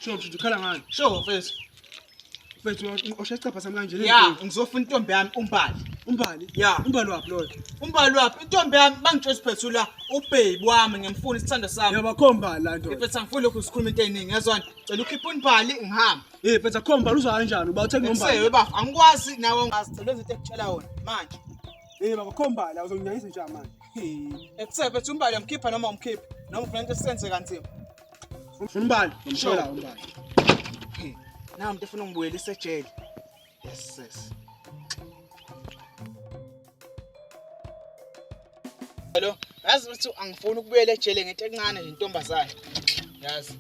Sho mfethu ukhala ngani? Sho mfethu. Mfethu osha isicabha sami kanje Ya, ngizofuna intombi yami uMbali. Umbali? Ya. Umbali waphi loyo? Umbali waphi? Intombi yami bangitshela isiphethu la, ubaby wami ngiyamfuna isithando sami. Yaba akho mbali la ndoda. Mfethu angifuni lokhu sikhuluma into eziningi, yazwani? Cela ukhiphe uMbali ngihambe. Eh mfethu akho mbali uza kanjani? Uba uthenga Ngise umbali. baba, angikwazi nawe ungazi cela wenze into ekutshela wona manje. Eh baba akho mbali awuzonginyanyisa nje manje. Ekuse mfethu uMbali uyamkhipha noma umkhiphi? Noma ufuna into esenze kanzima. Ufuna umbali? Ngimthola umbali. Nawu umuntu efuna ungibuyelisa ejele. Yes sis. Hello, yazi ukuthi angifuni ukubuyela ejele ngento encane nje intombazane. Yazi.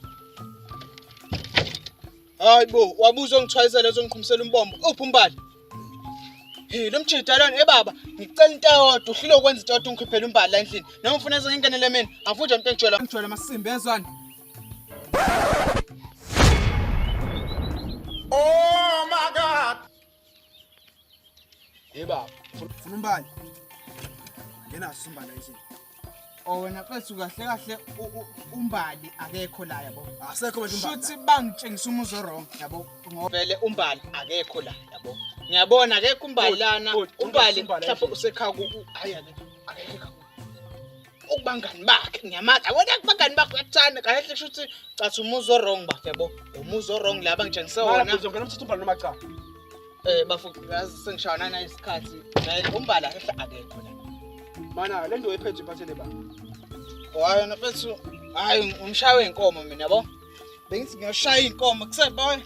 Hayi bo, wabuza ongithwalisela ozongiqhumisela umbombo. Uphi umbali? Hey, lo mjida lona, eh baba, ngicela into eyodwa, uhlule ukwenza into eyodwa ungikhiphele umbali la endlini. Noma ufuna eze ngingenele mina, angifuni nje umuntu engijwayele. Ngijwayele amasimba ezwani. Oh my God! Hey baba, Ufuna umbali? Ngenaso umbali la endlini. Oh wena mfethu kahle kahle umbali akekho la yabo. Asekho manje umbali. Shuthi bangitshengisa umuzi wrong yabo. Ngoba vele umbali akekho la yabo. Ngiyabona akekho umbali lana. Umbali mhlawumbe usekhaya ku hayi akekho akekho ekhaya. Ukubangani bakhe ngiyamazi. Yabona kubangani bakhe uyakuthanda kahle hle shuthi cathi umuzi wrong bakhe yabo. Umuzi wrong la bangitshengise wona. Uzongena umthetho umbali noma cha? Eh bafo yazi sengishayana naye isikhathi. Vele umbali akekho akekho la. Mana le nto oyiphethe iphathele ba. Hayi wena mfethu, hayi umshayi wey'nkomo mina yabo. Bengithi ngiyoshaya iy'nkomo kuse boy.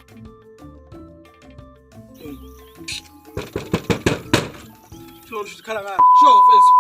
Sho mfethu ukhala ngani? Sho mfethu.